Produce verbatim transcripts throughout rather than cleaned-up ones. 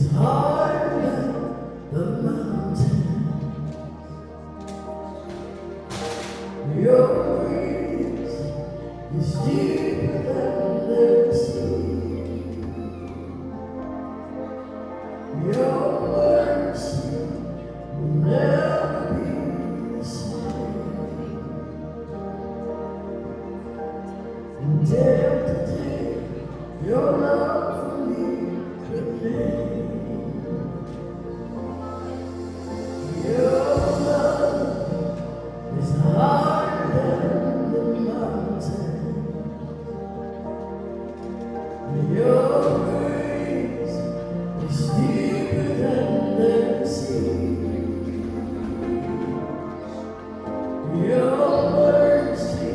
Higher than the mountain. Your grace is deeper than the sea. Your mercy will never be the same. And day after day, your love for me remains. Your love is higher than the mountain. Your grace is deeper than the sea. Your mercy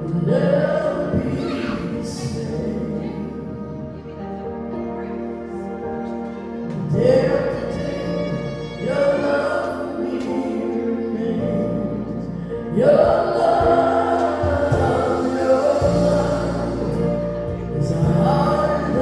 will never be the same. Day after day, your love for me remains. Your love, your love is higher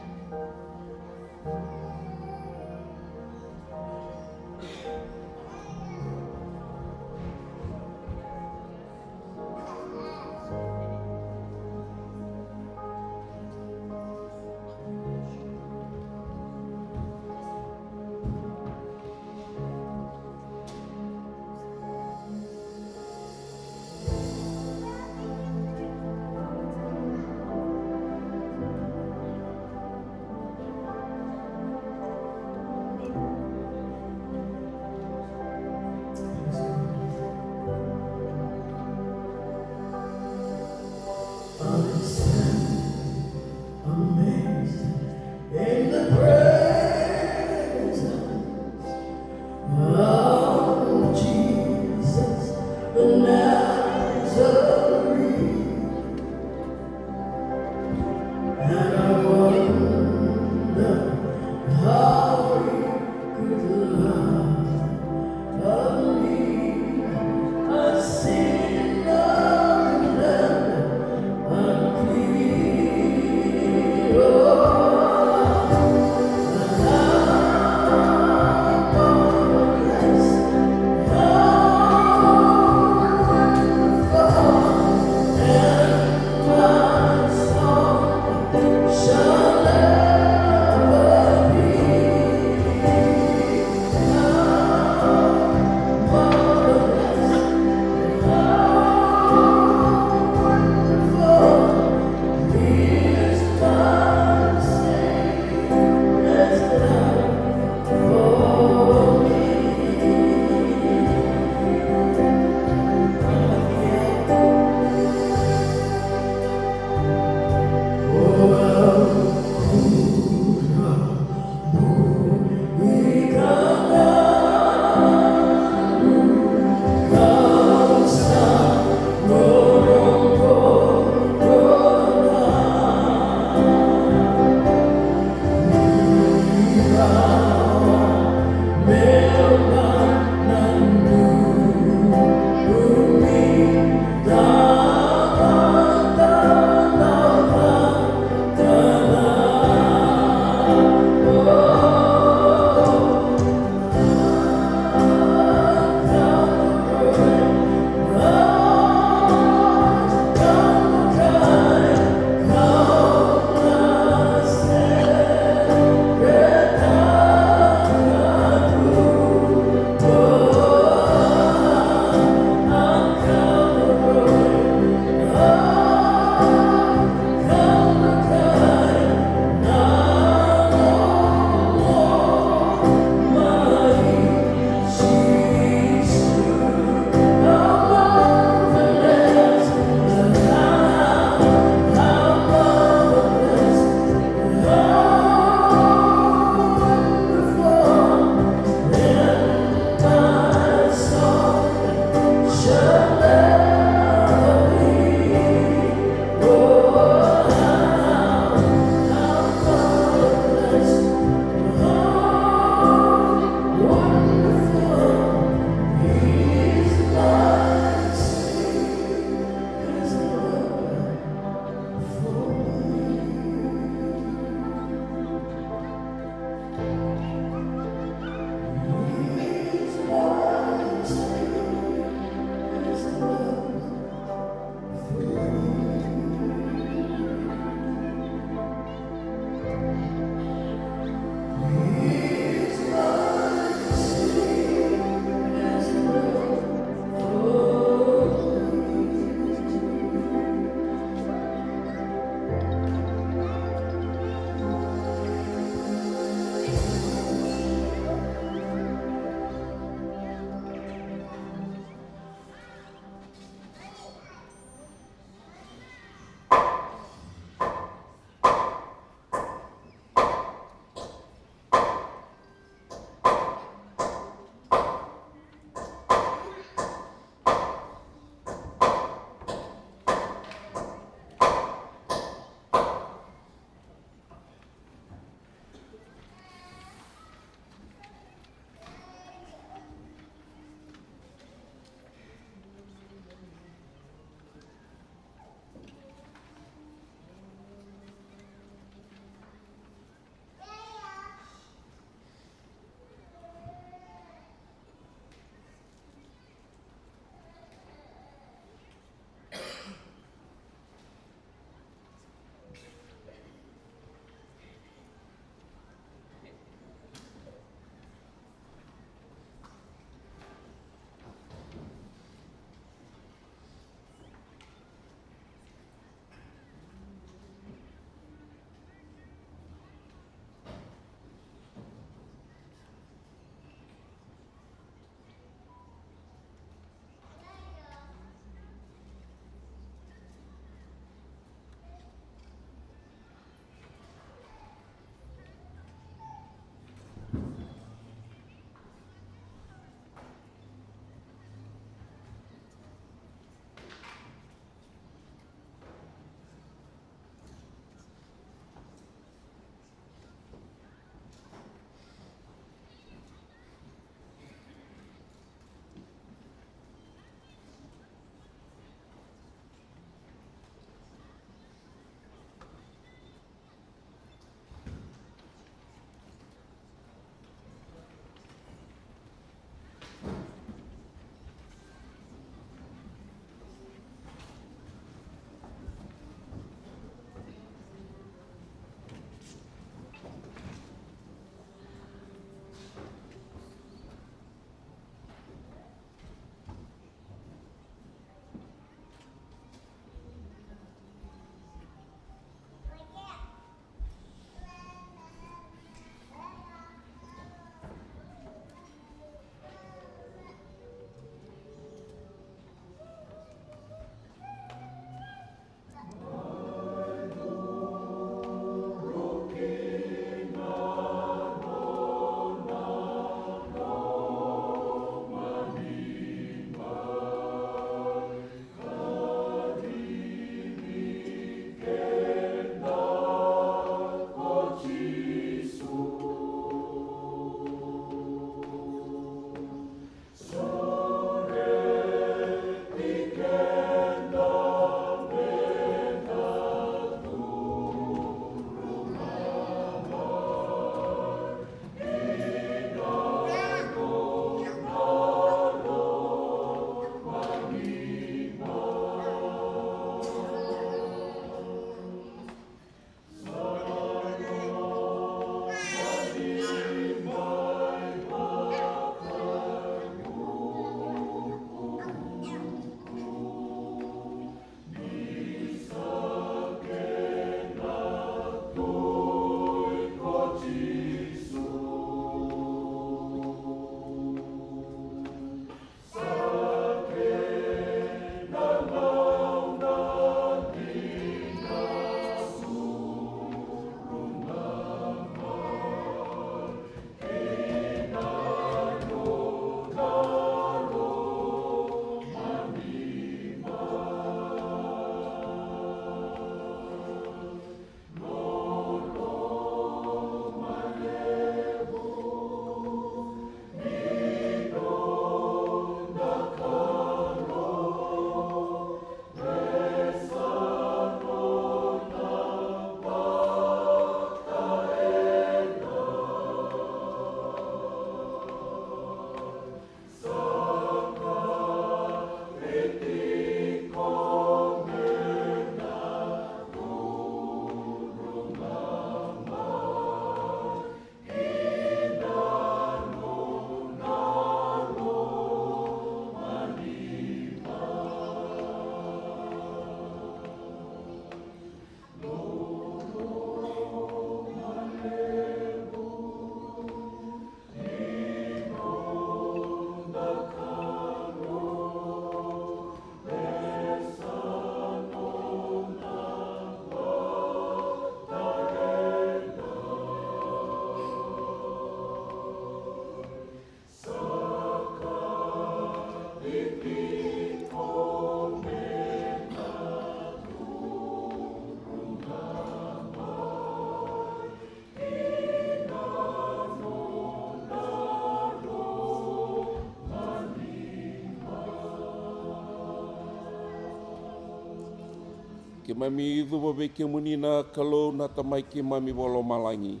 Keimami cuva vei kemuni na Kalou na Tamai keimami vakalomalagi.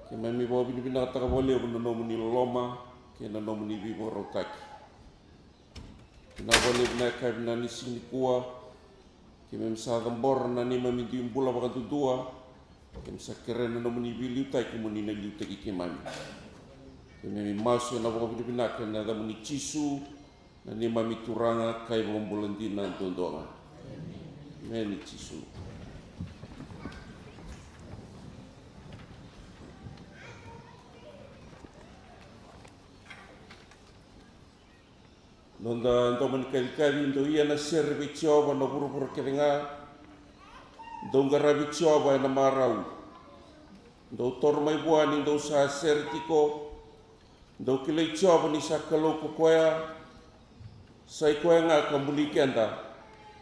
Keimami vakavinavinakataka vakalevu na nomuni loloma kei na nomuni veivakarautaki. Vinaka vakalevu na yakavi na ni siga nikua. Keimami sa cabora na neimami dui bula vakadudua. Keimami sa kerea na nomuni veiliutaki mo ni na liutaki keimami. Keimami masu ena vakavinavinaka ena yacamuni Jisu, na neimami Turaga ka iVakabula dina duadua ga. Emeni Jisu. Noda domo ni kacikaci: Dou ia na sere vei Jiova na vuravura kece ga. Dou qaravi Jiova ena marau. Dou toro mai vua ni dou sa sere tiko. Dou kilai Jiova ni sa Kalou ko koya. Sa i koya ga ka buli keda,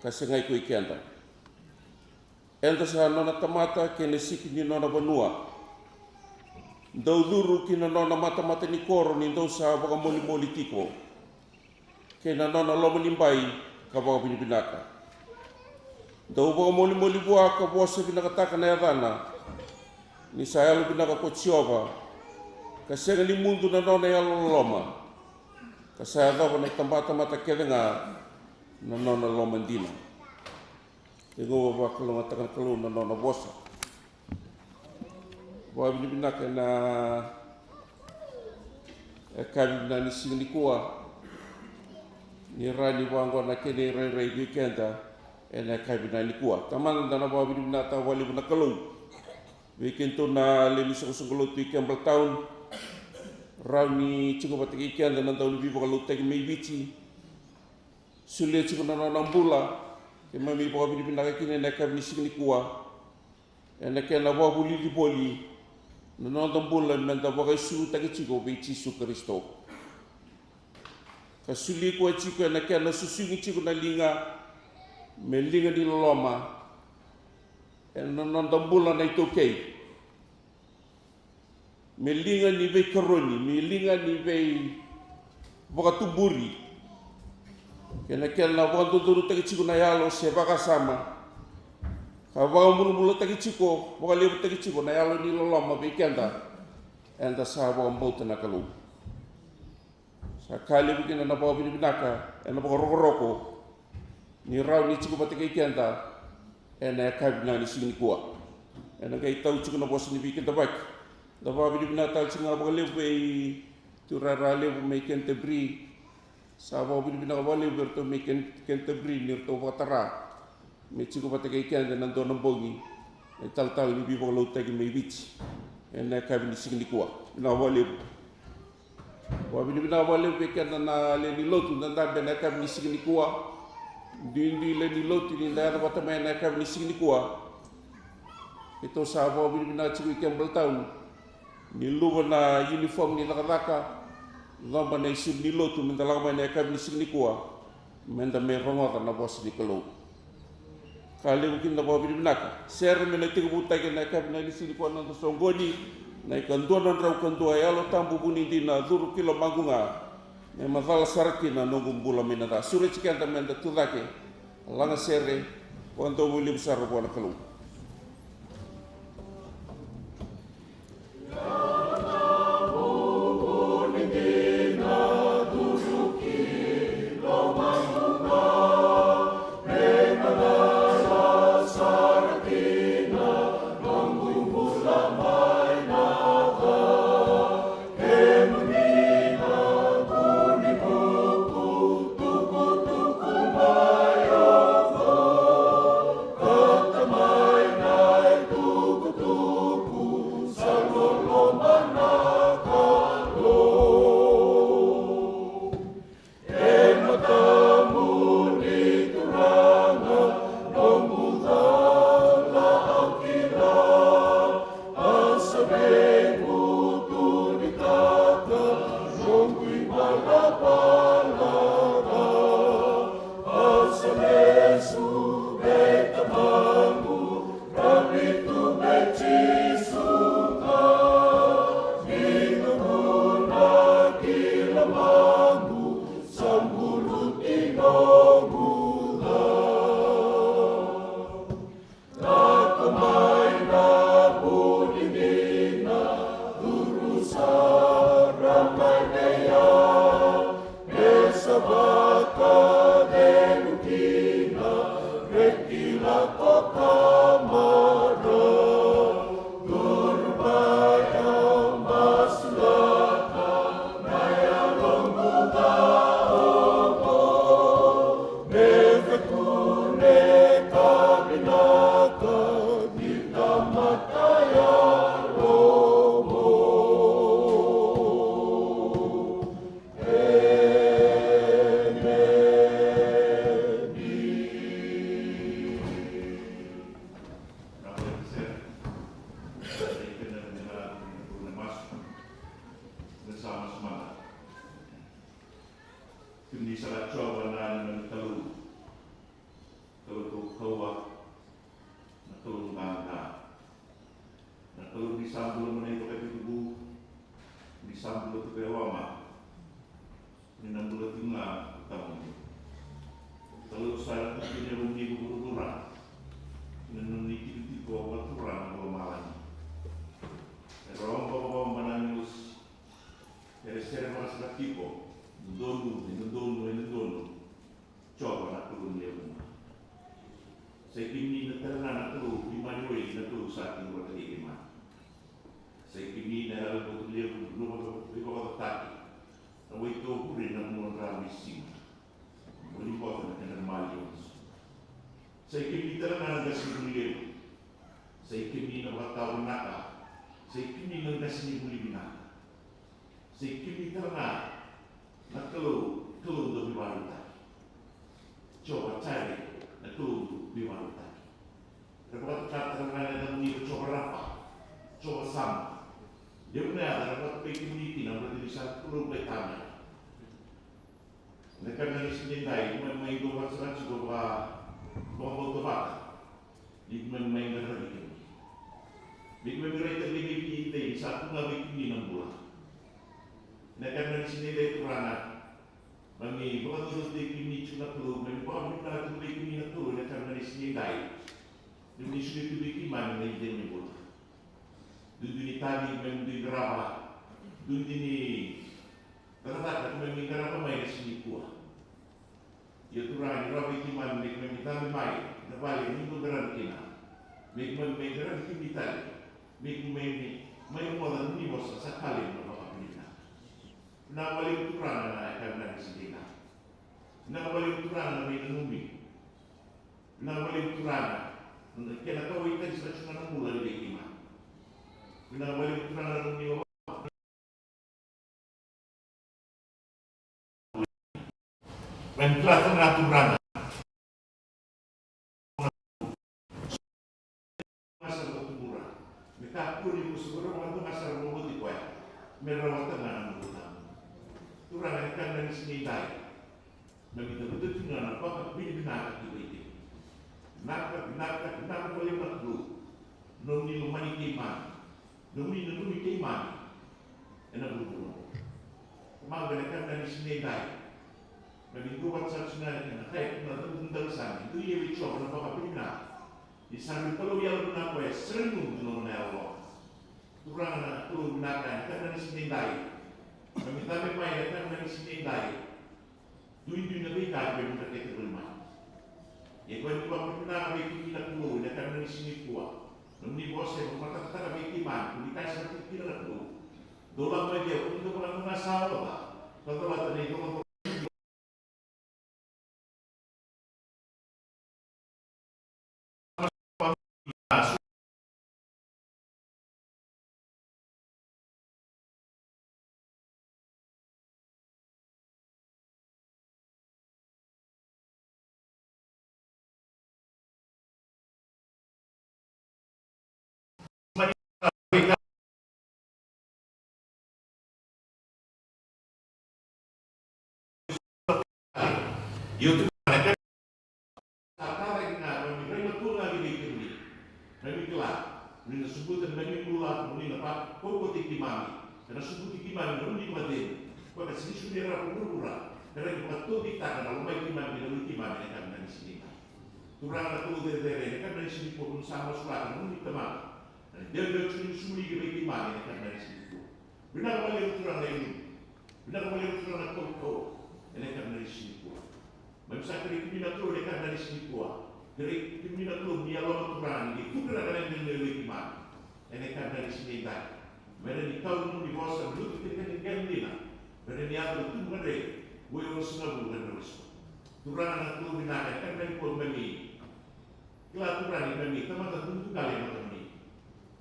ka segai ko i keda. Eda sa nona tamata kei na sipi ni nona vanua. Dou curu ki na nona matamata ni koro ni dou sa vakamolimoli tiko, kei na nona lomanibai ka vakavinavinaka. Dou vakamolimoli vua ka vosa vinakataka na yacana, ni sa yalovinaka ko Jiova, ka sega ni mudu na nona yalololoma, ka sa yacova na tabatamata kece ga na nona lomadina. Tekivu vakalougatataka na Kalou na nona vosa. Vakavinavinaka ena yakavi vinaka ni siga nikua, ni rawa ni vaqo na kena irairai vei keda ena yakavi vinaka nikua. Tamada, da na vakavinavinakataka vakalevu na Kalou vei kedatou na lewe ni soqosoqo lotu i Campbelltown, rawa ni tiko vata kei keda na dau ni veivakaloutaki mai Viti. Solia tiko na nona bula. Keimami vakavinavinaka kina ena yakavi ni siga nikua ena kena vakavulici voli na noda bula meda vakaisulutaki tiko vei Jisu Karisito, ka soli koya tiko ena kena susugi tiko na liga me liga ni loloma ena noda bula na iTaukei, me liga ni veikaroni, me liga ni veivakatuburi, kei na kena vakadodonutaki tiko na yalo se vakasama, ka vakabulabulataki tiko, vakalevutaki tiko na yalo ni loloma vei keda eda sa vakabauta na Kalou. Sa ka levu kina na vakavinavinaka ena vakarokoroko ni rawa ni tiko vata kei keda ena yakavi vinaka ni siga nikua. Ena qai tau tiko na vosa ni veikidavaki. Da vakavinavinaka tale tiko ga vakalevu vei Turaga Ralevu mai Canterbury. Sa vakavinavinaka vakalevu vei iratou mai Can-, Canterbury ni ratou vakatara me tiko vata kei keda ena dua na bogi na italatala ni veivakaloutaki mai Viti ena yakavi ni siga nikua. Vinaka vakalevu. Vakavinavinaka vakalevu vei keda na lewe ni lotu da dabe ena yakavi ni siga nikua. Duidui lewe ni lotu ni da yaco vata mai ena yakavi ni siga nikua. Keitou sa vakavinavinaka tiko i Campbelltown ni luva na uniform ni cakacaka, coba na isulu ni lotu meda lako mai ena yakavi ni siga nikua, meda mai rogoca na vosa ni Kalou. Ka levu kina na vakavinavinaka. Sere me na tekivutaki ena yakavi vinaka ni siga nikua na noda soqoni, na ikadua na drau ka dua, Yalo Tabu vuni dina, curu ki lomaqu ga, me macala sara kina na noqu bula mai na ca. Sureti keda meda tucake, lagasere vakadomoilevu sara vua na Kalou. Sa Jiova na neimami Kalou, Kalou kaukauwa, na Kalou qaqa. Na Kalou ni sa bula mai na ivakatekivu, ni sa bula tiko e loma, ni na bula tiko ga vakamudu. Kalou sa tukuni e loma ni vuravura, na nona itikotiko vakaturaga mai lomalagi. Era oba, oba, oba na agilosi, era sere vakasaka tiko, dodonu, e dodonu, e dodonu. Jiova na Kalou ni levu ga. Sa i kemuni na tale ga na Kalou ni mani wai, na Kalou sa tiko vata kei keimami. Sa i kemuni na Yalo Bula levu, na Yalo Bula veivakacacataki, na wai tokure na vanua dra mai siga. Bula ni bota na kena mali o Jisu. Sa i kemuni tale ga na qasenivuli levu. Sa i kemuni na vakatawa vinaka. Sa i kemuni na qasenivuli vinaka. Sa i kemuni tale ga na Kalou, Kalou dau veivakarautaki. Jiova Jaire, na Kalou dau veivakarautaki. Era vakatoka tale ga na yacamuni ko Jiova Rafa, Jiova Sama. Levu na yaca era vakatokai kemuni kina, baleta ni sa Kalou qai tama. Na yakavi ni siga edaidai, mai, mai dua vata sara tiko vaka, vakabauta vata. Ni keimami mai qaravi kemuni. Ni keimami raica vei kemuni edaidai, sa tu ga vei kemuni na bula. Na yakavi ni siga edaidai Turaga, keimami vakadodonutaki kemuni tiko na Kalou, keimami vakavinavinaka tu vei kemuni na Kalou, na yakavi ni siga edaidai. Ni keimami solia tu vei keimami na icegu ni bula. Duidui ni tavi, keimami dui qarava. Duidui ni cakacaka keimami qarava mai na siga nikua. Ia Turaga ni rawa vei keimami me keimami cabe mai na vale ni dau qaravi kina. Me keimami mai qaravi kemuni tale. Me keimami mai rogoca na nomuni vosa sa ka levu na vakavinavinaka. Vinaka vakalevu Turaga na yakavi ni siga edaidai. Vinaka vakalevu Turaga na veinanumi. Vinaka vakalevu Turaga na kena kauwaitaki sara tu ga na bula ni vei keimami. Vinaka vakalevu Turaga na nomuni Mai kila tale ga Turaga. Ga sara vakatubura. Me kakua ni ko sa vakarau vakadua ga sara vakabauti koya. Me rawata ga na nomu tabu. Turaga ni kana ni siga edaidai. Me mi tavuta tu ga na vakavinavinaka ki vei kemuni. Vinaka, vinaka, vinaka vakalevu na Kalou. Nomuni lomani keimami. Nomuni nanumi keimami ena vuravura oqo. Tamaqu, ena yakavi ni siga edaidai, na veidua vata sara tu ga ena kena kai na caucau sara, dou ia vei Jiova na vakavinavinaka. Ni sa dau Kalou yalo vinaka, o koya e sega ni mudu na nona yalololoma. Turaga na Kalou vinaka, ena yakavi ni siga edaidai, na mi cabe mai ena yakavi ni siga edaidai. Duidui na veika e vei na kete voli mai. Ia koya ni vakavinavinaka vei kemuni na Kalou ena yakavi ni siga nikua. Nomuni vosa e vakamatatataka vei keimami, ko ni kaya sara tiko kina na Kalou. Dou lako mai vei au, ko ni dou vakanuinui sa oca, ka calata na icolacola. Io, tu na ka sa tara kina, na mi rai matua ga ki vei kemuni. Na mi kila ni na subuta na mi bula, ni na vakaukauataki keimami, ka na subuti keimami na nomuni vakacegu. Koya ka sega ni solia rawa ko vuravura, ka na vakataudeitaka na lomai keimami kei na wili keimami ena yakavi ni siga nikua. Turaga na Kalou cecere, ena yakavi ni siga nikua keimami sa masulaka na nomuni Tamada. Na idewadewa tiko ni sumuni ki vei keimami ena yakavi ni siga nikua. Vinaka vakalevu Turaga na ilumu. Vinaka vakalevu Turaga na kaukauwa ena yakavi ni siga nikua. Keimami sa kerei kemuni na Kalou ena yakavi ni siga nikua. Kerei kemuni na Kalou ni yalona Turaga ni kei tukuraka na idewadewa vei keimami ena yakavi ni siga edaidai. Me rawa ni kau na nomuni vosa, me lotu kei na kena dina. Me rawa ni yaco na tubu ka dre, oi oi sa na vu ka dre. Turaga na Kalou vinaka, ena yakavi nikua keimami kila Turaga ni keimami tamata dukadukali e matamuni.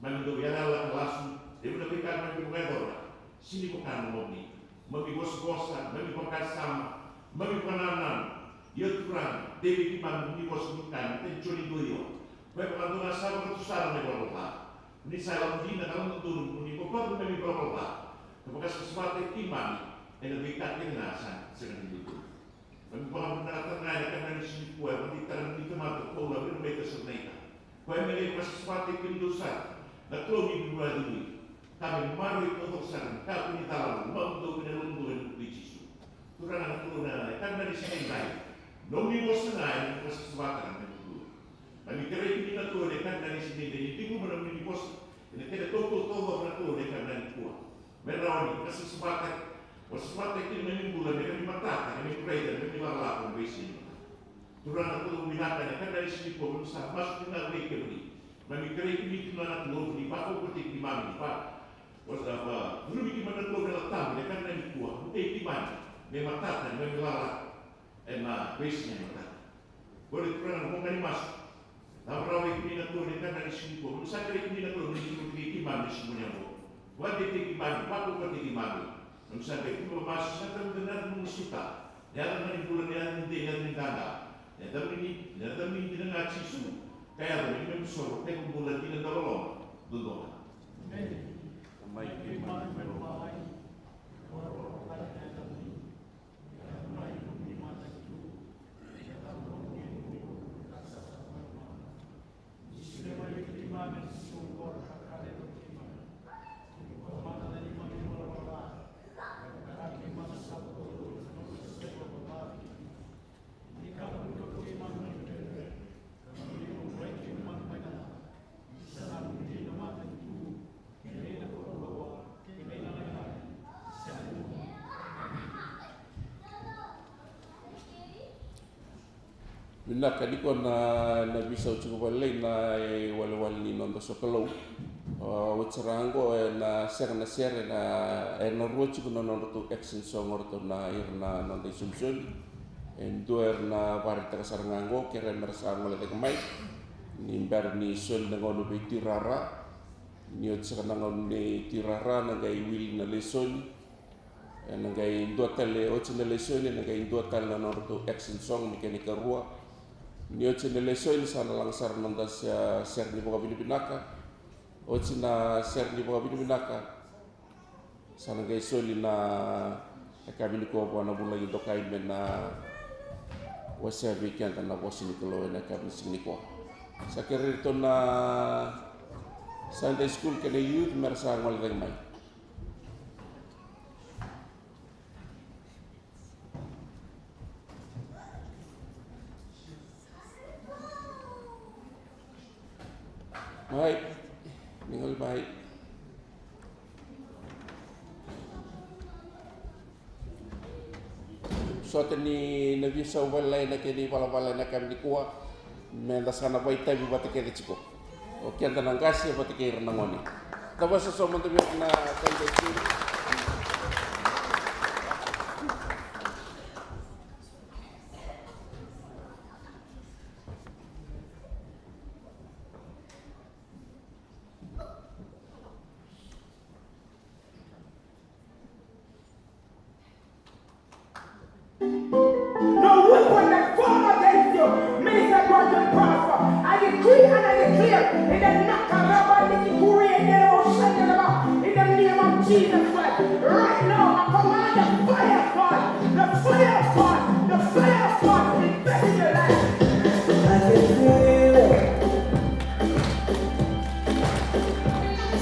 Keimami dau yalayala ka lasu, levu na veika keimami vakayacora, sega ni vaka na nomuni. Keimami vosavosa, keimami vakasama, keimami vakanananu. Ia Turaga, dei vei keimami ni vosa ni ka, ni tani Joni dua, io. Koya vakadua ga sa vakatusa na ivalavala ca. Ni sa yalodina ka yalododonu, mo ni vakabauta na neimami ivalavala ca. Ka vakasavasavataki keimami ena veika kece ga sa sega ni dodonu. Na Kalou ni veivuravura, ka me maroroi taucoko sara na kakua ni cala na lomamudou kei na yalomudou ena vuku i Jisu. Turaga na Kalou, na yakavi ni siga edai, nomuni vosa ga ena vakasavasavataka na neimami bula. Keimami kerei kemuni na Kalou ena yakavi ni siga edai, ni cegu mai na nomuni vosa ena kena itaukei taucoko na Kalou ena yakavi nikua. Me rawa ni vakasavasavataki, vakasavasavataki kina na neimami bula, me keimami matata, me keimami raica, me keimami lakolako ena veisiga ni mataka. Turaga na Kalou vinaka, ena yakavi ni siga nikua keimami sa masu tiko ga vei kemuni. Keimami kerei kemuni tiko ga na Kalou ni vakaukauwataki keimami, ni vakacurumi keimami na Kalou ena Yalo Tabu ena yakavi nikua. Vukei keimami me matata, me keimami lakolako ena veisiga ni mataka. Qori Turaga na noqu masu. Cava rawa vei kemuni na Kalou ena yakavi ni siga nikua. Keimami sa kerei kemuni na Kalou ni vukei keimami ena siga nikua. Vakadeitaki keimami, vakaukauwataki keimami. Keimami sa qai tukuna masu, sa qai tukuna na nomu suka. Na yaca ga ni bula, na yaca ni dei, na yaca ni qaqa. Na yacamuni, na yacamuni dina ga Jisu. Ka yaco me keimami soro, ka iVakabula dina, dauloloma duadua ga. Emeni. Vinaka, nikua na, na veisau tiko vakalailai na iwalewale ni noda sokalou. A, oti sara ga oqo ena sega na sere, ena, ena rua tiko na nodratou action song o ratou na, ira na noda isolisoli. E dua era na vakaraitaka sara ga oqo, kerea mera sa gole cake mai ni bera ni soli na gauna vei Tui Rara. Ni oti saka na gauna nei Tui Rara, na qai wili na lesoni. Ena qai dua tale, oti na lesoni, ena qai dua tale na nodratou action song me kena ikarua. Ni oti na lesoni sa na laga sara na noda se-, sere ni vakavinavinaka. Oti na sere ni vakavinavinaka sa na qai soli na yakavi nikua vua na vulagi dokai me na wasea vei keda na vosa ni Kalou ena yakavi ni siga nikua. Sa kerei iratou na Sunday school kei na youth mera sa gole cake mai. Mai, ni gole mai. Sota ni na veisau vakalailai na kena ivalavala ena yakavi nikua. Meda sa na vakaitavi vata kece tiko, o keda na qase vata kei ira na gone. Da vakasoso mada vei ira na Sunday school. No weapon that form against you, Minister Gordon, prosper. I decree and I declare in the Nakaraba Nikikuri and the Oshandaraba, in the name of Jesus Christ. Right now, I command the fire of God, the fire of God, the fire of God to invade your life. I can feel it.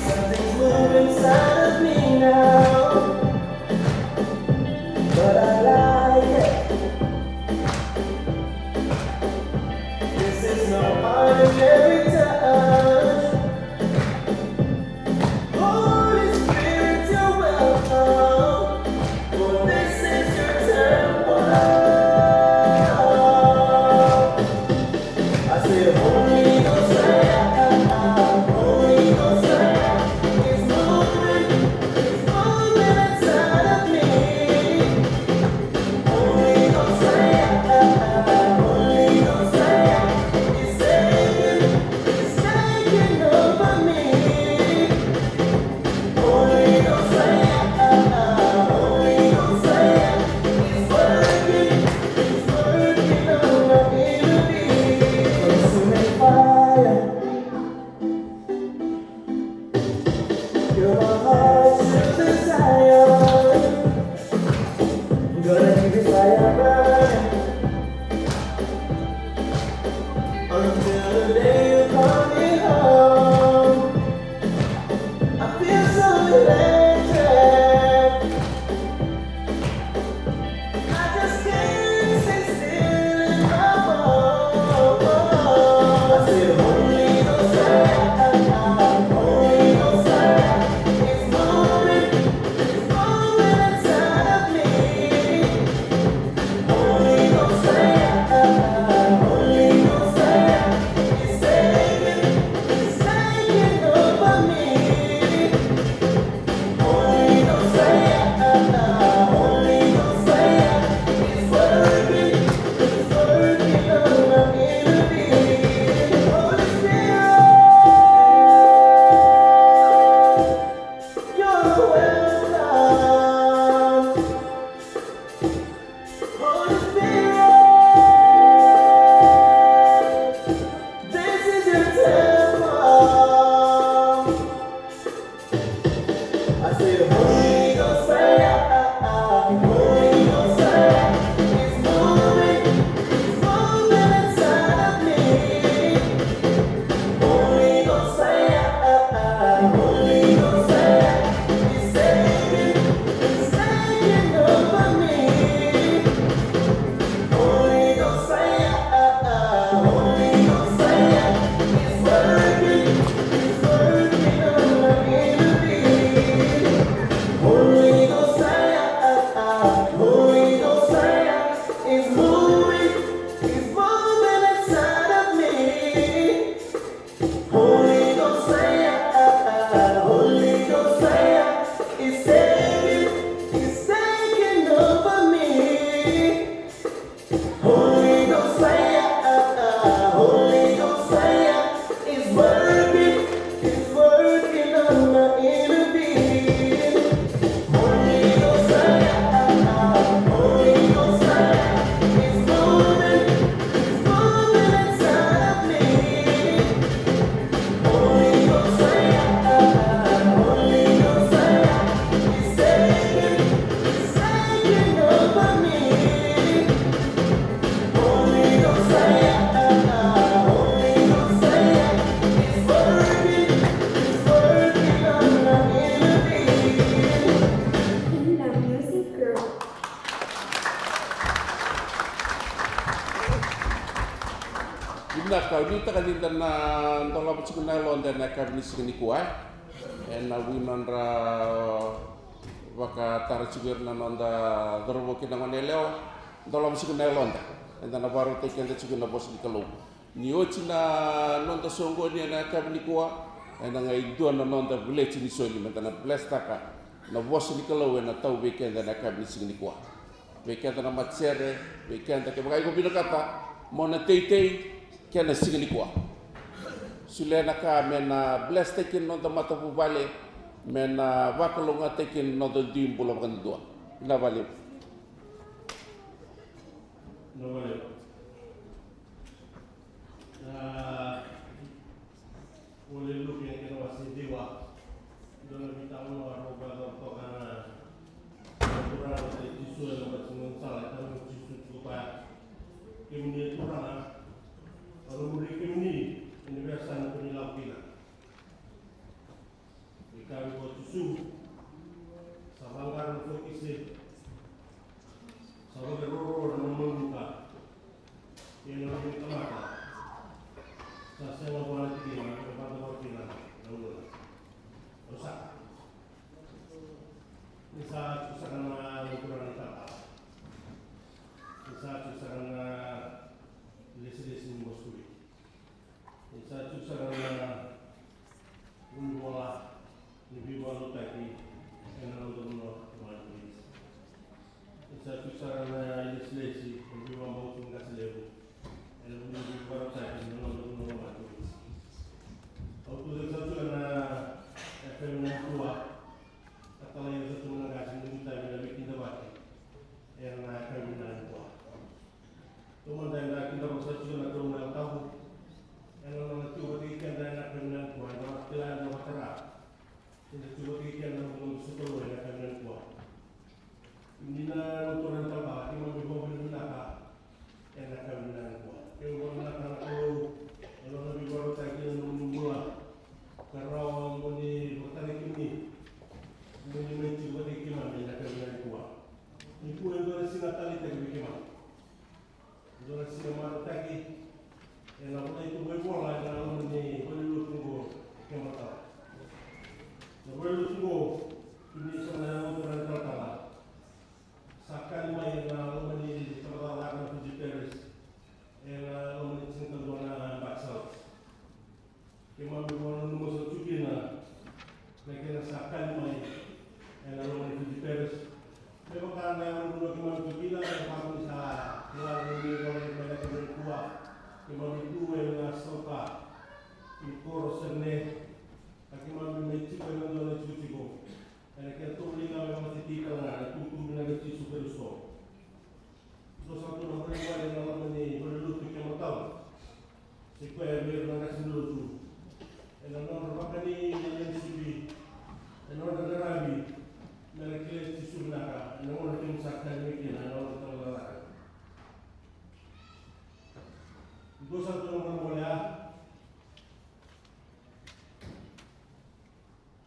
Something's moving inside of me now. But I like it. This is no ordinary touch. Holy Spirit, you're welcome. For this is your temple. I say, Holy Ghost fire, Holy Ghost fire is moving, is moving inside of me. Holy Ghost fire, Holy Ghost fire is saving, Vinaka, au nuitaka ni da na dolava tiko na yaloda ena yakavi ni siga nikua, e. Ena vuku ni nodra vakatara tiko ira na noda cauravou kei na goneyalewa, dolava tiko na yaloda. Eda na vakarautaki keda tiko ena vosa ni Kalou. Ni oti na noda soqoni ena yakavi nikua, ena qai dua na noda veleti ni soli, meda na blesstaka na vosa ni Kalou ena tau vei keda ena yakavi ni siga nikua. Vei keda na matasere, vei keda, kevaka iko vinakata mo na teitei, kena siga nikua. Solia na ka me na blesstaki na noda matavuvale, me na vakalougatataki na noda dui bula vakadudua. Vinaka vakalevu. Vinaka vakalevu. Na ivola i Luke na kena wase ciwa, dua na veitalanoa rau vakayacora toka na Turaga, o Jisu ena bati ni gaunisala. E kaya o Jisu, tukuna o koya: Kemuni na Turaga, au na muri kemuni ena veiyasana ko ni lako kina. Ni kaya vei koya o Jisu: Sa vaqara na fokise, sa vakaroro na manuka, kei na luvei tamata, sa sega vua na tikina me vada vata kina na uluna. Au saka. Ni sa tiko saka na turaga ni talatala. Ni sa tiko saka na ilesilesi ni Moskoviti. Ni sa tiko sara na vunivola ni veivakalotutaki ena noda vanua mai Viti. Ni sa tiko sara na ilesilesi ni veivakabauti ni qase levu ena vanua ni veivakalotutaki ena noda vanua mai Viti. Au tucake sara tu ena yakavi nikua ka talai ira sara tu na qase ni veivuke na veikidavaki ena yakavi nikua. Taumada eda kidavaka sara tiko na Kalou na Yalo Tabu ena nona tiko vata kei keda ena yakavi nikua. Eda vakila, eda vakatara ni da tiko vata kei keda na noda sokalou ena yakavi nikua. Ni na turaga ni talatala, keimami vakavinavinaka ena yakavi nikua. Keimami vakavinavinaka na Kalou ena nona veivakarautaki ena nomuni bula, ka rawa mo ni vakatara kemuni mo ni mai tiko vata kei keimami ena yakavi nikua. Nikua e dua na siga taleitaki vei keimami. Dua na siga marautaki ena volai tu mai vola ena loma ni valenilotu oqo e Kematau. Na valenilotu oqo, kemuni saka na yago turaga ni talatala, sa kali mai ena loma ni tabacakacaka na Fiji Parish ena loma ni tinikadua na yabaki sa oti. Keimami vakananuma sara tu kina na kena sa kali mai ena loma ni Fiji Parish. Me vaka na vanua keimami tu kina, me vaka ni sa kila ni vola mai na kena kua, keimami tu ena sauka ni koro Serene, ka keimami mai tiko ena dua na tikotiko ena kena tovolei ga me vakatetei tale ga na itukutuku vinaka i Jisu Karisito. Dua sara tu na vale, vale ena loma ni valenilotu e Kematau, se koya vei ira na qase ni lotu, ena nodra vakani na lewe ni sipi, ena nodra qaravi me ra kilai Jisu vinaka ena gauna keimami sa tagi mai kina ena nodra tamata cakacaka. Dua sara tu na vale, vale ya.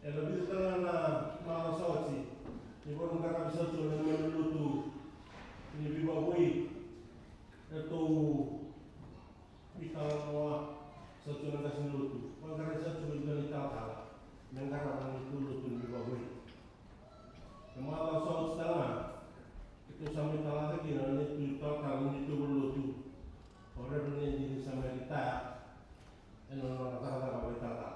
Ena vica tale ga na macawa sa oti, ni vakarau qaravi sara tu na neimami lotu ni veivakavoui. Eratou veitalanoa sara tu na qase ni lotu, vaqarai sara tu e dua na italatala me qarava na neitou lotu ni veivakavoui. Na macawa sa oti tale ga, keitou sa mai talaca kina na neitou italatala ni neitou valenilotu, o Reverend Edi, ni sa mai retire ena nona cakacaka vakaitalatala.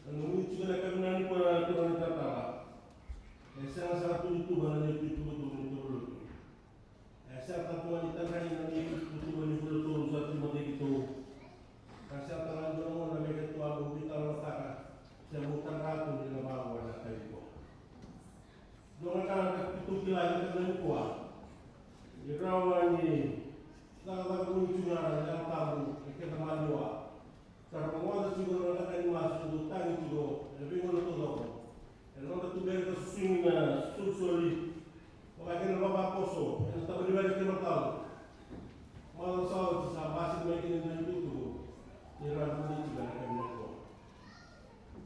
Na nomuni tiko ena yakavi nikua na turaga ni talatala, e sega sara tu ni tuva na neitou ituvatuva ni neitou valenilotu. E sega tale tu ga ni tadrai na neitou ituvatuva ni vula tolu sa tu mai vei keitou. Ka sega tale ga ni dua na gauna me keitou a bau veitalanoataka se bau tadra tu ni na vakaoqo ena yakavi nikua. Dua na ka keitou kila ena yakavi nikua, ni rawa ni cakacaka vuni tu ga na Yalo Tabu ena keda maliwa, ka ra rogoca tiko na cakacaka ni masu e dau tagi tiko ena veigauna taucoko ena noda tuberi ka susugi na solisoli. Vaka kina na ivavakoso ena tavani vale e Kematau, macawa sa oti sa basika mai kina e dua na itukutuku ni ra vuni tiko ena yakavi nikua.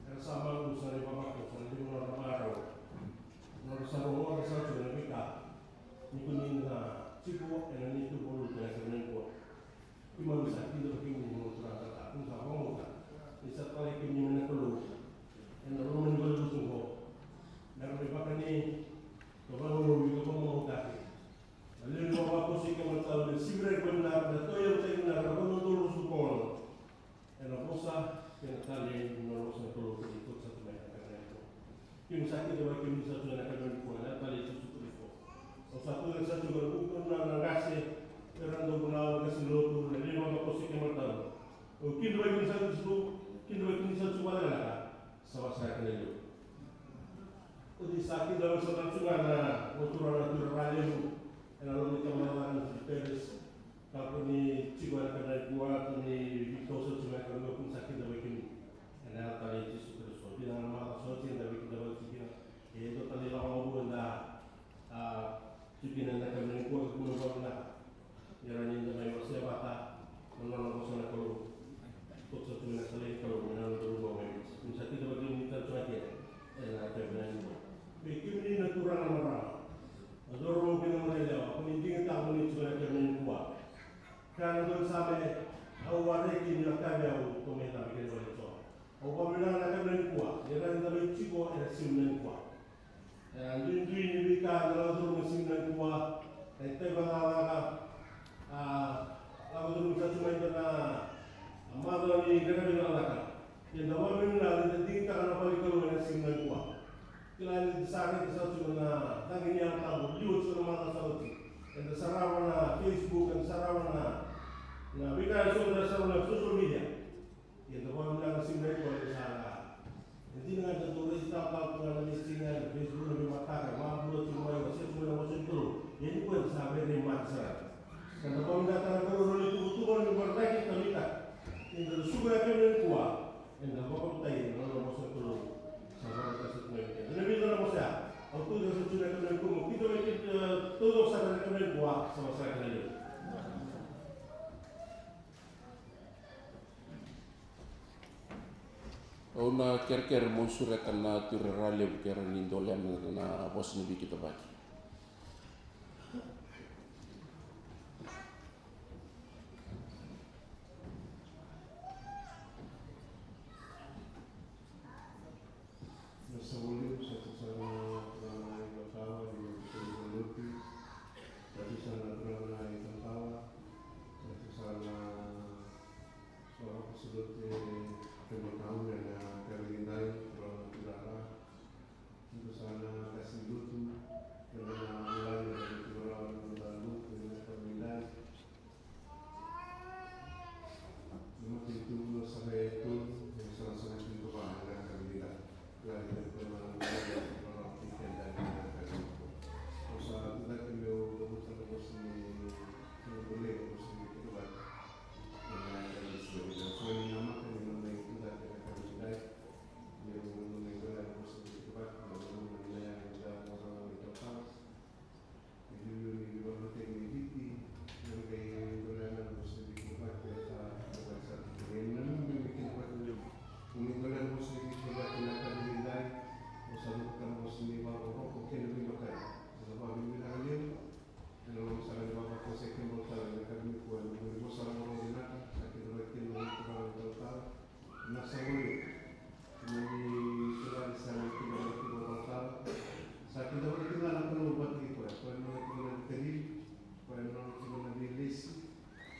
Era sa maqusa na ivavakoso ena liu ni nodra marau, nodra sa rogoca sara tu na veika ni koni na tiko ena neitou valenilotu ena yakavi nikua. Keimami Kemuni nikua, kemuni veitausavuti mai, kemuni sa kidavaki kemuni. Ena yaca talei i Jisu Karisito. Dina ga na macawa sa oti eda veikidavaki tiko kina. E dua tale na lako vou eda a tiko kina ena kemuni nikua, kemuni vakavinaka. Ni rawa ni da mai wasea vata na nona vosa na Kalou. Koto sa tu na talei ni Kalou, na nona Kalou mai. Ni sa kidavaki kemuni tale tu ga kina ena kemuni nikua. Vei kemuni na turaga, na marama, na cauravou kei na goneyalewa, ko ni digitaka mo ni tiko ena kemuni nikua. Ka na dua sa me au wareki ni na kavi au, ko me tavi kei na wale toa. Au vakavinavinaka na kemuni nikua, ni rawa ni da mai tiko ena siga nikua. E, duidui ni veika eda lako curuma ena siga nikua, na itavi vakacakacaka, a, lako curuma sa tu mai ena macawa ni qaravi cakacaka. Ia da vakavinavinaka ni da digitaka na vale ni Kalou ena siga nikua. Kila ni da sa raica sa tu na cagi ni Yalo Tabu, liwa tu na macawa sa oti. Eda sarava na Facebook, eda sarava na, na veika eso eda sarava na social media. Ia da vakavinavinaka siga nikua ni sa. E dina ga da dau raici talatala tu ga na veisiga ena Facebook, na veimataka, e vakabula tu mai, wasea tu mai na vosa ni Kalou. Ia nikua eda sa veiraimati sara. Ka da vakavinavinaka na Kalou na nona ituvatuva, na nona ivakaraitaki, na nona itaka. Ia da suka na kemuni nikua, eda vakabautai ena nona vosa ni Kalou. Sa vakabautai tu mai vei keda. Ena vica na vosa ya, au tu na sa tu na kemuni nikua, mo kidavaki, e, taucoko sara na kemuni nikua, sa vosa kina levu. Au na kerekere mo sureta na Tui Raralevu ke rawa ni dolea na vosa ni veikidavaki. Na sa voli, sa tu sa na turaga i Vakawa, ni na turaga i Lotu, sa tu sa na turaga i Tatawa, sa tu sa na turaga Pasaloti, Kemataune na Kavinidai, turaga Turara, sa tu sa na kasi Lotu, kena na Ulani, na Turara, na Lotu, na Kavinidai. Na matanitu na saka e tolu, e saka saka tiko vaka na ka vinaka. Ka ita na ka vinaka, na ka vinaka. Au sa tucake meu cavuta na vosa ni, na vosa ni Viti. Na ka vinaka. So ni namaka ni na mai tucake na ka vinaka. Meu na mai tucake na vosa ni Viti. Na ka vinaka. E liuliu ni veivakalotutaki ni Viti, na qai dolea na vosa ni Viti vata, sa, sa, sa, e nanuma me kena vata, ni dolea na vosa ni Viti vata na ka vinidai, o sa luka na vosa ni vakarokoroko kei na veidokai. Sa vakavinavinaka levu, ena loma sara ni vakatakosoi kemudou tale na ka nikua, ni vosa vakarokoroko vinaka, sa kidavaki kina na turaga na talatala. Na sa voli, na ni kila ni sa na kila na kila na tala. Sa kila voli kila na Kalou vata kei koya. Koya na kila na tali, koya na kila na veilesi,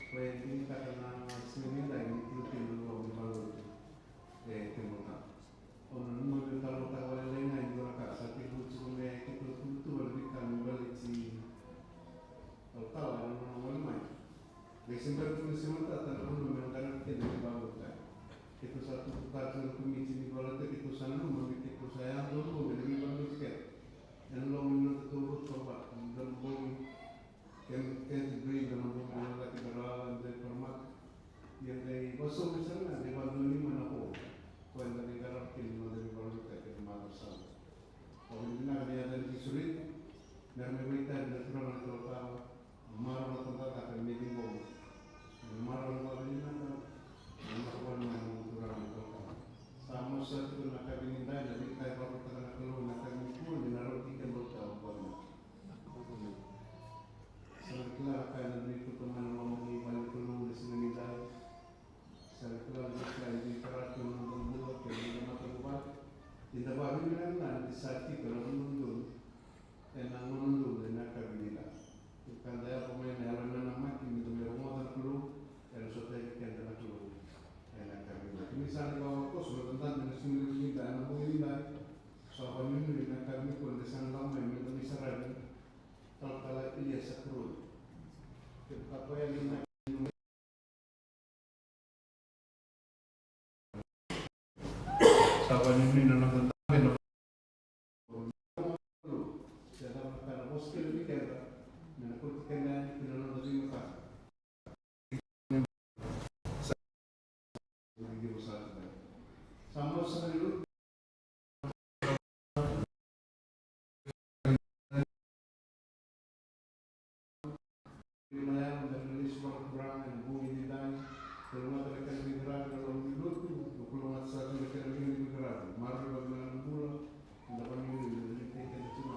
koya e digitaka na siga ni dai ni kila kina na loma ni valotu. E kemudou tale. Au nanuma meu talanoataka vakalailai ga e dua na ka sa tekivu tiko me keitou tuvatuva na veika me baleti talatala na nona gole mai. Qai se bera tu ni se matata na vanua me na qaravi keda na veivakalotutaki. Keitou sa tutuka tiko na komiti ni veivakalotutaki, keitou sa nanuma me keitou sa yadua na bogi ena veivakalotutaki keda. Ena loma ni nodatou rotu ka vata, dua na bogi, kena, kena dui, dua na bogi na cake da rawa, da parmata. Ia qai vakasauri sara ga, qai vakadonui mai na hall. Koya eda qai qarava kina na noda veivakalotutaki ena macawa sa oti. Vakavinavinaka na yaca ni Jisu Rita, mera mai vakaitavi na turaga na talatala, marau na tabacakacaka me ciqoma. Marau na vakavinavinaka, marau na turaga na talatala. Sa masu tiko na ka vinidai, na veika e vakarautaka na Kalou na ka nikua, ni na rauti keda tale. Sa na kila na ka ena dui kauta mai na loma ni vale ni Kalou na siga nidai. Sa na kila na veika e dui tara kina na noda bula kei na noda matavuvale. Eda vakavinavinaka ni da sa tiko ena vanua donu, ena gauna donu, ena yakavi nidai. Ka da yaco mai ena yalo nanamaki me da mai rogoca na Kalou ena sotavi keda na Kalou ena yakavi nidai. Kemuni sa na vakavosa na noda dadu ena siga levu nidai, ena bogi nidai. Sa vakanuinui ena yakavi nikua ni da sa na lako mai me da mai saravi talatala Elias Sakuroi. Kevaka o koya ni na sa vakanuinui na noda dabe na Kalou. Se cava na ka na vosa kina vei keda me na kauti keda yani ki na noda veimataka. Sa na lotu. Na yavu me ra lesu vakaturaga ena bogi edaidai. Kalougata na kena veiqaravi na loma ni lotu, kalougata sara tu na kena lewe ni veiqaravi. Maroroi vakavinaka na bula, na vakanuinui, na liutaki keda tu na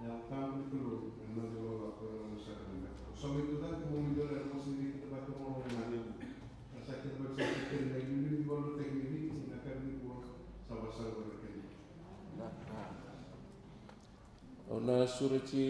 Yalo Tabu ni Kalou ena noda ivalavala ka lako sara na beka. Au sa mai tucake mo mai dua na vosa ni Viti ka vakarorogo na. Ka sa kena vaka sa kena na iliuliu ni vakalotutaki ni Viti na ka nikua sa vakasala vata kina. Au na sureti.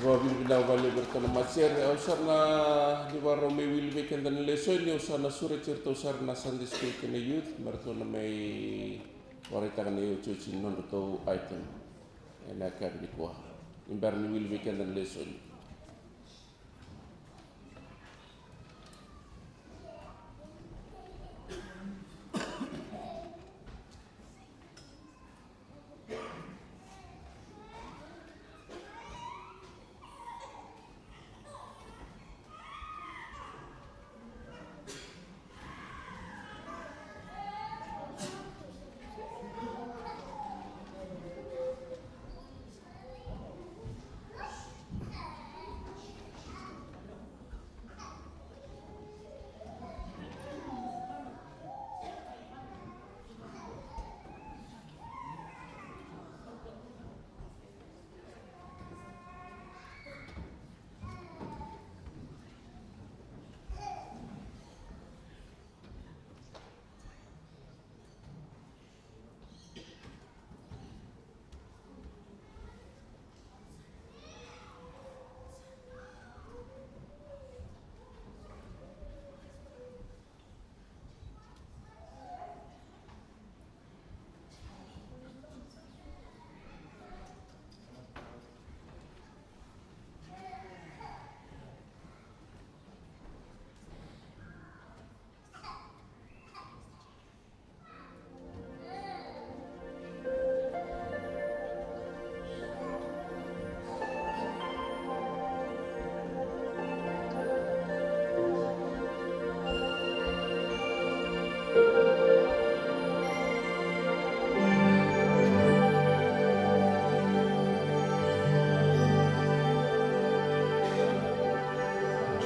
Vakavinavinaka vakalevu vei iratou na matasere. Au sa na, ni vakarau mai wili vei keda na lesoni, au sa na sureti iratou sara na Sunday school kei na youth me ratou na mai vakaraitaka na iotioti ni nodratou item ena yakavi nikua, ni bera ni wili vei keda na lesoni.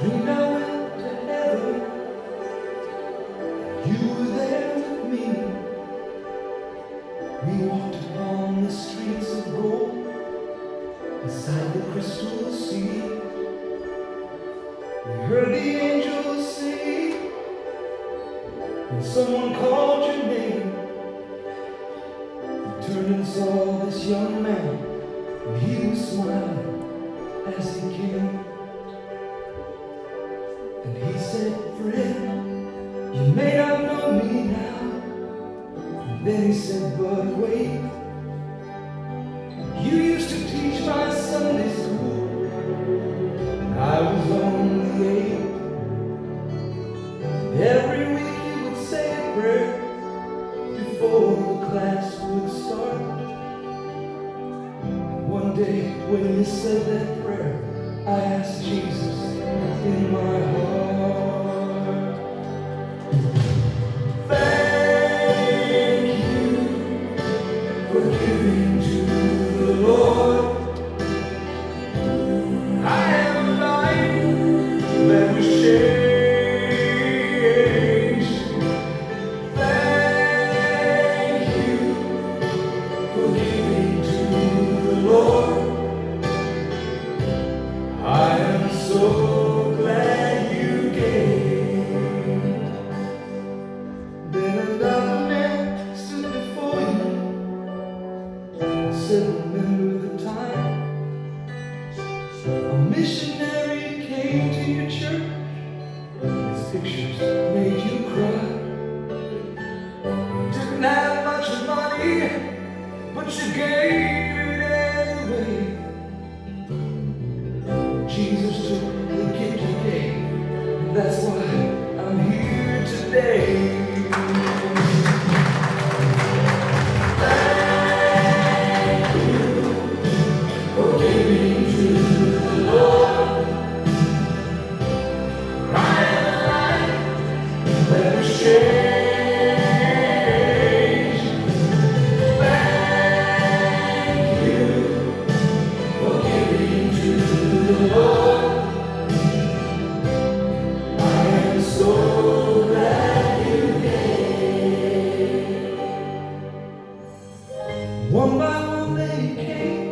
Dreamed I went to heaven, you were there with me. We walked upon the streets of gold, beside the crystal sea. We heard the angels sing, and someone called your name. We turned and saw this young man, and he was smiling as he came. And he said, "Friend, you may not know me now." And then he said, "But wait, you used to teach my Sunday school when I was only eight. Every week you would say a prayer before the class would start. One day when you said that prayer, I asked Jesus in my heart, 'Thank you for giving to the Lord. I have a life that was changed. Thank you for giving to the Lord. I am so glad you gave.'" Then another man stood before you and said, "Remember the time a missionary came to your church? His pictures made you cry. You didn't have much money, but you gave it anyway. Jesus took the gift you gave, and that's why I'm here today. Thank you for giving to the Lord. I have a life that was changed. Thank you for giving to the Lord. I am so glad you gave. One by one they came,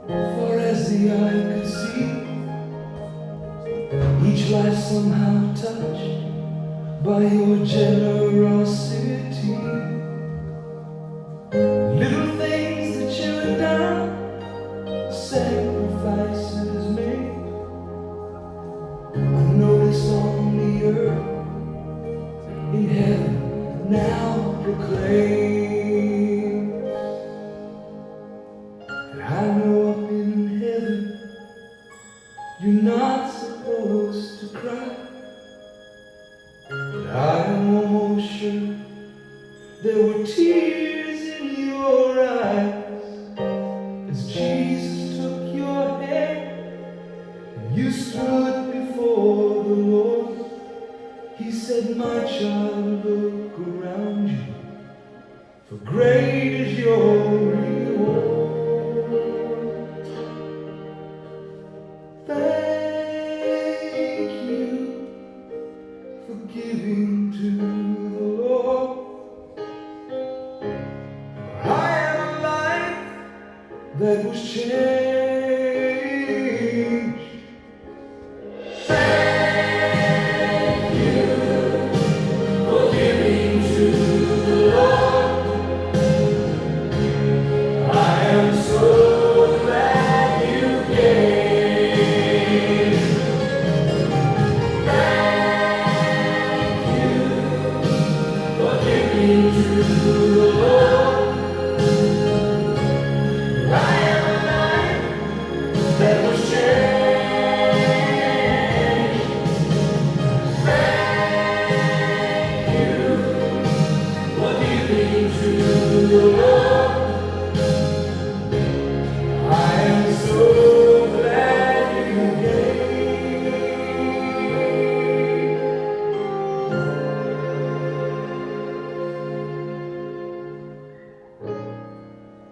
far as the eye could see. Each life somehow touched by your generosity. Little things that you had done, sacrifice I know up in heaven you're not supposed to cry, but I am almost sure there were tears in your eyes as Jesus took your hand and you stood before the Lord. He said, "My child, look around you, for great is your reward." Thank you for giving to the Lord. I have a life that was changed. Thank you for giving to the Lord. I am so glad you gave. Thank you for giving to the Lord. I am alive. That was changed. Thank you for giving to the Lord. I am so glad you gave.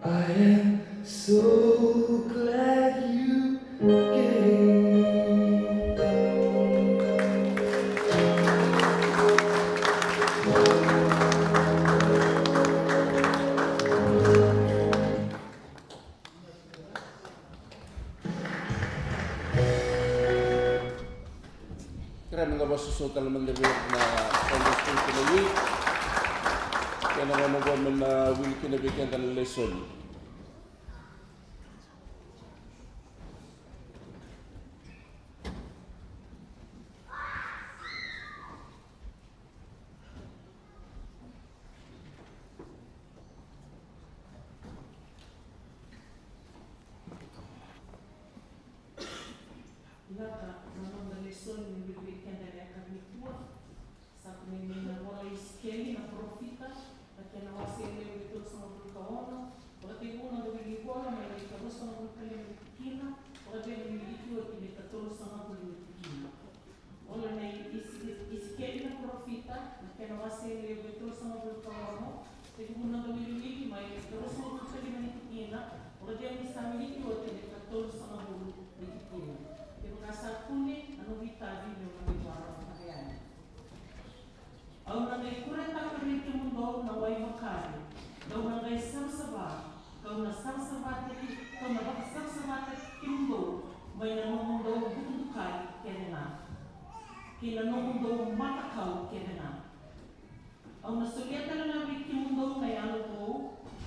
I am so glad you came. Kerea meda vakasoso tale mada vei ira na Sunday school kei na youth. Kena gauna oqo me na wili kina vei keda na lesoni. Vinaka. Na noda lesoni ni wiliwili keda ena yakavi nikua sa kunei mai na ivola i Isikeli na parofita, na kena wase e lewe tolusagavulu ka ono, vakatekivu na noda wili ivola mai na ikaruasagavulu ka lima ni tikina, vakacegu ni wili oti na ikatolusagavulu ni tikina. Ivola nei Isi-, Isikeli na parofita, na kena wase e lewe tolusagavulu ka ono, tekivu na noda wiliwili mai na ikaruasagavulu ka lima ni tikina, vakacegu ni sa wili oti na ikatolusagavulu ni tikina. Kevaka sa kune, a noqu itavi meu na mai vakarorogo yani. Au na qai kuretaka vei kemudou na wai makare, dou na qai savasava, kau na savasavata, kau na vakasavasavataki kemudou mai na nomudou dukadukali kece ga, kei na nomudou matakau kece ga. Au na solia tale ga vei kemudou na yalo vou,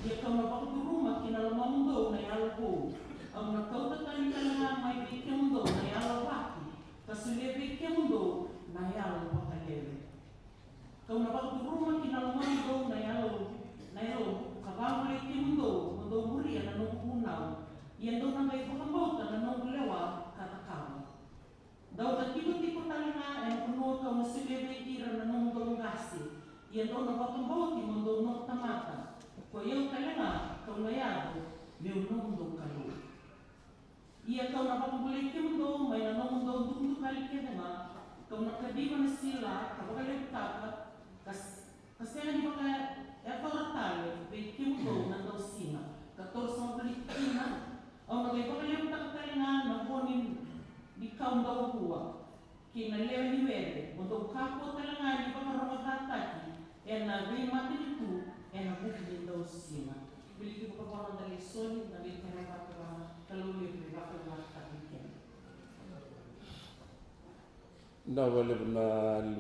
ia kau na vakacuruma ki na lomamudou na yalo vou. Au na kauta tani tale ga mai vei kemudou na yalo vaki, ka solia vei kemudou na yalo vakalewe. Kau na vakacuruma ki na lomamudou na yalo, na yalo, ka vagolei kemudou mo dou muria na noqu vunau, ia dou na qai vakabauta na noqu lewa ka cakava. Dou na tikotiko tale ga ena vanua kau na solia vei ira na nomudou qase, ia dou na vakabauti mo dou noqu tamata, koi au tale ga kau na yaco meu nomudou Kalou. Ia kau na vakabulai kemudou mai na nomudou dukadukali kece ga, kau na kaciva na sila ka vakalevutaka, ka s-, ka sega ni vakayacora tale vei kemudou na dausiga. Ka tolusagavulu ni tikina, au na qai vakalevutaka tale ga na vo ni, ni kau dauvua kei na lewe ni were, mo dou kakua tale ga ni vakarogocataki ena veimatanitu ena vuku ni dausiga. Wiliki vakavuna na lesoni, na veiterevaka na Kalou levu me vakalougatataki keda. Vinaka vakalevu na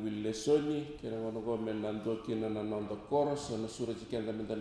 wili lesoni, kei na gauna oqo me na dua kina na noda koro, sa na sureti keda me da